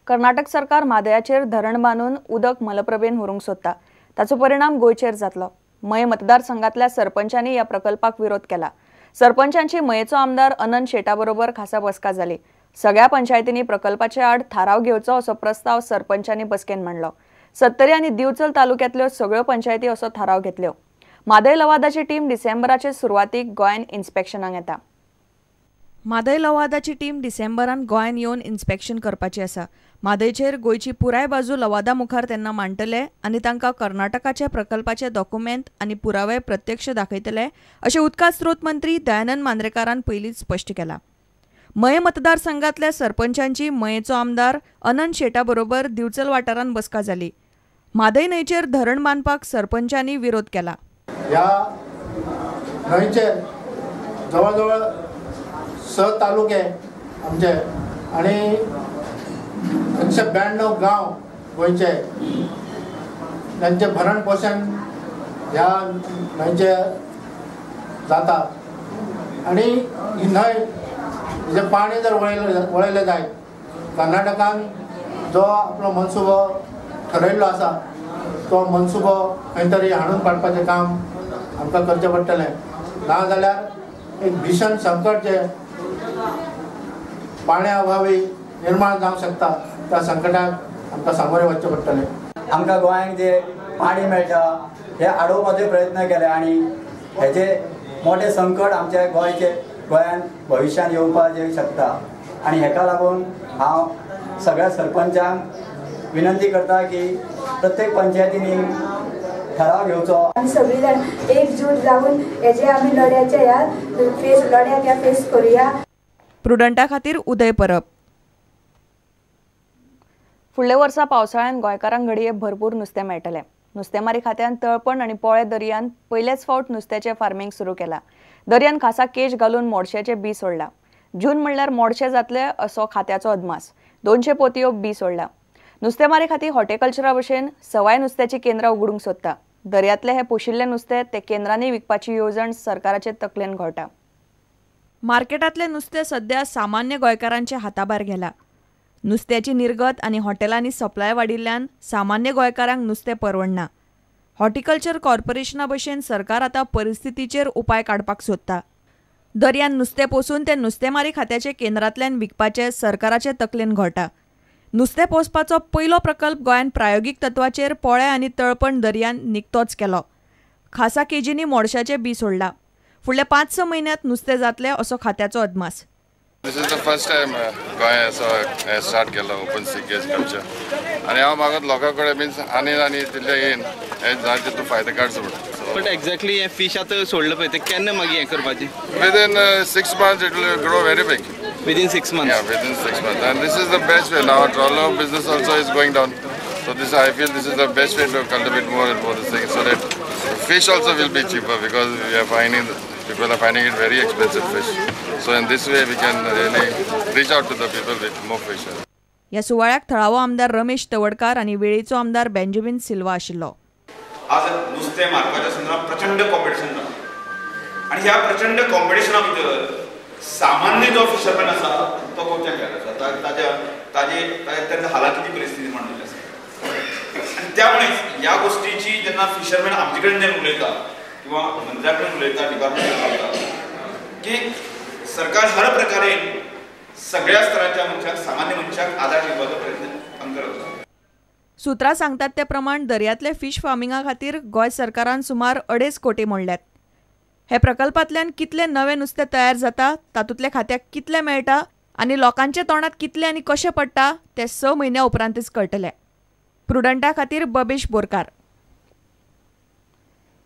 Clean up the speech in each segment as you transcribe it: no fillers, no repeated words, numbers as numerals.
कर्नाटक सरकार म्हादयाचेर धरण बांदून उदक मलप्रभेन व्हरूंक सोदता, ताचो परिणाम गोंयचेर जातलो। मये मतदारसंघातल्या सरपंचांनी ह्या प्रकल्पाक विरोध केला। सरपंचांची मयेचो आमदार अनंत शेटा बरोबर खासा बसका जाली। सगळ्या पंचायतींनी प्रकल्पाचे आड थाराव घेवचो असो प्रस्ताव सरपंचांनी बसकेन मांडलो। सत्तरी आनी दिवचल तालुक्यांतल्यो सगळ्यो पंचायती असो थाराव घेतल्यो। म्हादय लवादाची टीम डिसेंबराचे सुरवातीक गोंयांत इन्स्पेक्शनाक येता। म्हादय लवादाची टीम डिसेंबरान गोंयांत येवन इन्स्पेक्शन करपाची आसा। म्हादयचेर गोंयची पुराय बाजू लवादा मुखार तेन्ना मांडटले आनी तांकां कर्नाटकाच्या प्रकल्पाचे डॉक्युमेंट आनी पुरावे प्रत्यक्ष दाखयतले अशें उदका स्रोत मंत्री दयानंद मांद्रेकारान पयलींच स्पश्ट केलां। मये मतदारसंघातल्या सरपंचांची मयेचो आमदार अनंत शेटा बरोबर दिवचल वाठारांत बसका जाली। म्हादय न्हंयचेर धरण बांदपाक सरपंचांनी विरोध केला। ह्या न्हंयचेर जवळजवळ 6 तालुके आमचे आनी 192 गांव गोंयचे, तांचें भरण पोशण ह्या न्हंयचे जाता आनी ही न्हंय हिजें पाणी जर वळयलें जायत, कर्नाटकान जो आपलो मनसुबो ठरयल्लो आसा तो मनसुबो खंय तरी हाडून काडपाचें काम आमकां करचें पडटलें। ना जाल्यार एक भीशण संकट जें पाण्या अभावी निर्माण जावंक शकता त्या संकटाक आमकां सामोरें वचचें पडटलें। आमकां गोंयांक जे पाणी मेळटा हे आडोवपाचे प्रयत्न केले आनी हेजे मोठे संकट आमच्या गोंयचे गोंयांत भविश्यांत येवपाक शकता आनी हेका लागून हांव सगळ्या सरपंचांक विनंती करता की प्रत्येक पंचायतींनी ठराव घेवचो आनी सगळीं जाण एकजूट जावन हेजे आमी लढ्याचे ह्या फेस लढ्याक ह्या फेस करुया। प्रुडंटा खातीर उदय परब। फुडल्या वर्सा पावसाळ्यान गोंयकारांक घडये भरपूर नुस्तें मेळटलें। नुस्तेमारी खात्यान तळपण आनी पोळे दर्यान पयलेच फावट नुस्त्याचें फार्मींग सुरू केलां। दर्यान खासा केज घालून मोडशेचें बी सोडलां। जून म्हणल्यार मोडशे जातले असो खात्याचो अदमास। 200 पोतयो बी सोडला। नुस्तेमारी खातीर हॉर्टिकल्चरा भशेन सवाय नुस्त्याची केंद्रां उगडूंक सोदता। दर्यांतलें हें पोशिल्लें नुस्तें ते केंद्रांनी विकपाची येवजण सरकाराचे तकलेन घोळटा। मार्केटांतलें नुस्तें सद्या सामान्य गोंयकारांच्या हाताभायर गेलां। नुस्त्याची निर्गत आनी हॉटेलांनी सप्लाय वाडिल्ल्यान सामान्य गोंयकारांक नुस्तें परवडना। हॉर्टिकल्चर कॉर्पोरेशना भशेन सरकार आतां परिस्थितीचेर उपाय काडपाक सोदता। दर्यान नुस्तें पोसून तें नुस्तेमारी खात्याचे केंद्रांतल्यान विकपाचें सरकाराचे तकलेन घोळटा। नुस्तें पोसपाचो पयलो प्रकल्प गोंयांत प्रायोगीक तत्वाचेर पोळे आनी तळपण दर्यान निकतोच केलो। खासा केजींनी मोडशाचें बी सोडलां। फुडल्या 5-6 म्हयन्यांत नुस्तें जातलें असो खात्याचो अदमास। This is the first time Goa असो स्टार्ट केलो ओपन सी केज कल्चर आनी हांव मागत लोकां कडेन मिन्स आनी आनी तितले येन हें जाय तितलो फायदो काडचो म्हणून। बट एक्झॅक्टली हें फीश आतां सोडलं पळय तें केन्ना मागीर हें करपाचें? Within 6 months it will grow very big. Within 6 months? Yeah, within 6 months. And this is the best way. Now trawler business also is going down. So this, I feel this is the best way to cultivate more and more this thing, so that fish also will be cheaper, because we are finding, people are finding it very expensive fish. So in this way we can really reach out to the people with more fish. ह्या सुवाळ्याक थळावो आमदार रमेश तवडकार आनी वेळेचो आमदार Benjamin Silva आशिल्लो। आज नुस्तें मारपाच्या संदर्भात प्रचंड कॉम्पिटिशन जाला आनी ह्या प्रचंड कॉम्पिटिशना भितर सामान्य जो फिशरमॅन आसा तो कोच्याक गेलो आसा, ताज्या ताजे तांच्या हालाखीची परिस्थिती मांडलेली आसा आनी त्यामुळे ह्या गोष्टीची जेन्ना फिशरमॅन आमचे कडेन जेन्ना उलयता किंवा मंत्र्या कडेन उलयता, डिपार्टमेंट उलयता की सरकार हर प्रकारे सगळ्या स्तराच्या मनशाक, सामान्य मनशाक आदार दिवपाचो प्रयत्न आमकां करता। सूत्रां सांगतात ते प्रमाण दर्यांतले फिश फार्मिंगा खातीर गोंय सरकारान सुमार 2.5 कोटी मोडल्यात। हे प्रकल्पांतल्यान कितले नवे नुस्तें तयार जाता, तातूंतले खात्याक कितले मेळटा आनी लोकांच्या तोंडांत कितले आनी कशें पडटा तें 6 म्हयन्या उपरांतच कळटलें। प्रुडंटा खातीर बबेश बोरकार।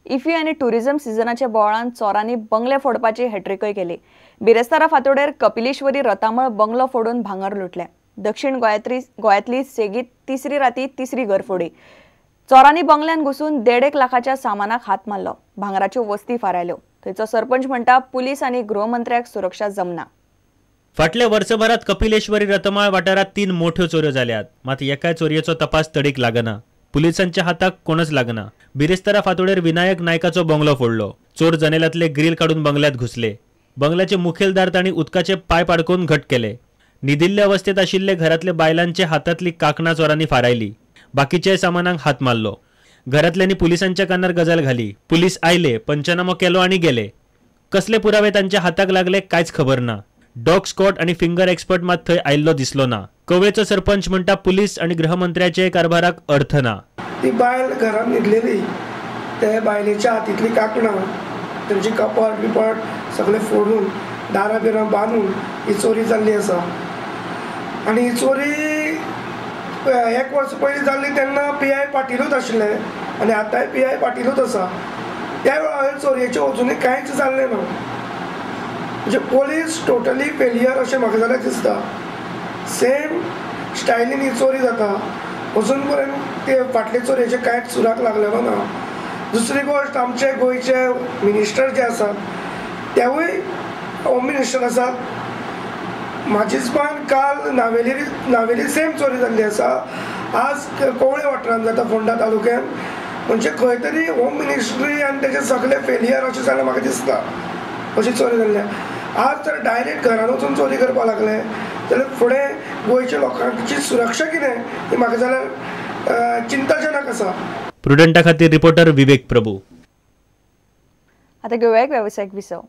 इफी आनी टुरिझम सिजनाच्या बोवाळान चोरांनी बंगले फोडपाची हॅट्रिकय केली। बिरेस्तारा फांतोडेर कपिलेश्वरी रतामळ बंगलो फोडून भांगर लुटलें। दक्षिण गोंयांतली सेगीत तिसरी राती तिसरी घरफोडी। चोरांनी बंगल्यान घुसून 1.5 लाखाच्या सामानाक हात मारलो। भांगराच्यो वस्ती फारायल्यो। थंयचो सरपंच म्हणटा पुलीस आनी गृहमंत्र्याक सुरक्षा जमना। फाटल्या वर्सभरात कपिलेश्वरी रतमाळ वाठारात 3 मोठ्यो चोऱ्यो जाल्यात, मात एकाय चोरयेचो तपास तडीक लागना। पुलिसांच्या हाताक कोणच लागना। बिरेस्तारा फांतोडेर विनायक नायकाचो बंगलो फोडलो। चोर जनेलातले ग्रील काडून बंगल्यात घुसले। बंगल्याचे मुखेल दार तांणी उदकाचे पायप अडकोवन घट केले। न्हिदिल्ले अवस्थेत आशिल्ले घरांतले बायलांचे हातांतली कांकणां चोरांनी फारायली. बाकीच्याय सामानांक हात मारलो. घरांतल्यांनी पुलिसांच्या कानार गजाल घाली. पुलीस आयले, पंचनामो केलो आनी गेले. कसले पुरावे तांच्या हाताक लागले कांयच खबर ना. डॉग स्क्वॉड आनी फिंगर एक्सपर्ट मात थंय आयिल्लो दिसलो ना. कवळेचो सरपंच म्हणटा पुलीस आनी गृहमंत्र्याचे कारभाराक अर्थ ना. ती बायल घरांत न्हिदलेली, ते बायलेच्या हातींतली कांकणां, तेंची कपट बिपट सगळें फोडून दारां बिरां बांदून ही चोरी जाल्ली आसा. आनी ही चोरी एक वर्स पयलीं जाल्ली तेन्ना पी I पाटीलूच आशिल्ले आनी आतांय पी I पाटीलूच आसा. त्या वेळार चोरयेचें अजुनूय कांयच जाल्लें ना. म्हणजे पोलीस टोटली फेलियर अशें म्हाका जाल्यार दिसता. सेम स्टायलीन ही चोरी जाता. अजून पर्यंत ते फाटले चोरयेचे कांयच सुराक लागलेलो ना. दुसरी गोश्ट, आमचे गोंयचे मिनिस्टर जे आसात तेवूय होम मिनिस्टर आसात. म्हाजी काल नावेली नावेली सेम चोरी जाल्ली आसा. आज कवळे वाठारांत जाता, फोंडा तालुक्यान. म्हणजे खंय तरी होम मिनिस्ट्री आनी तेजे सगळे फेलियर अशें जाल्यार म्हाका दिसता. अशी चोरी जाल्ली आज तर डायरेक्ट घरान वचून चोरी करपाक लागले जाल्यार फुडें गोंयच्या लोकांची सुरक्षा कितें ही म्हाका जाल्यार चिंताजनक आसा. प्रुडंटा खातीर रिपोर्टर विवेक प्रभू. आता घेवया एक वेवसायीक विसव.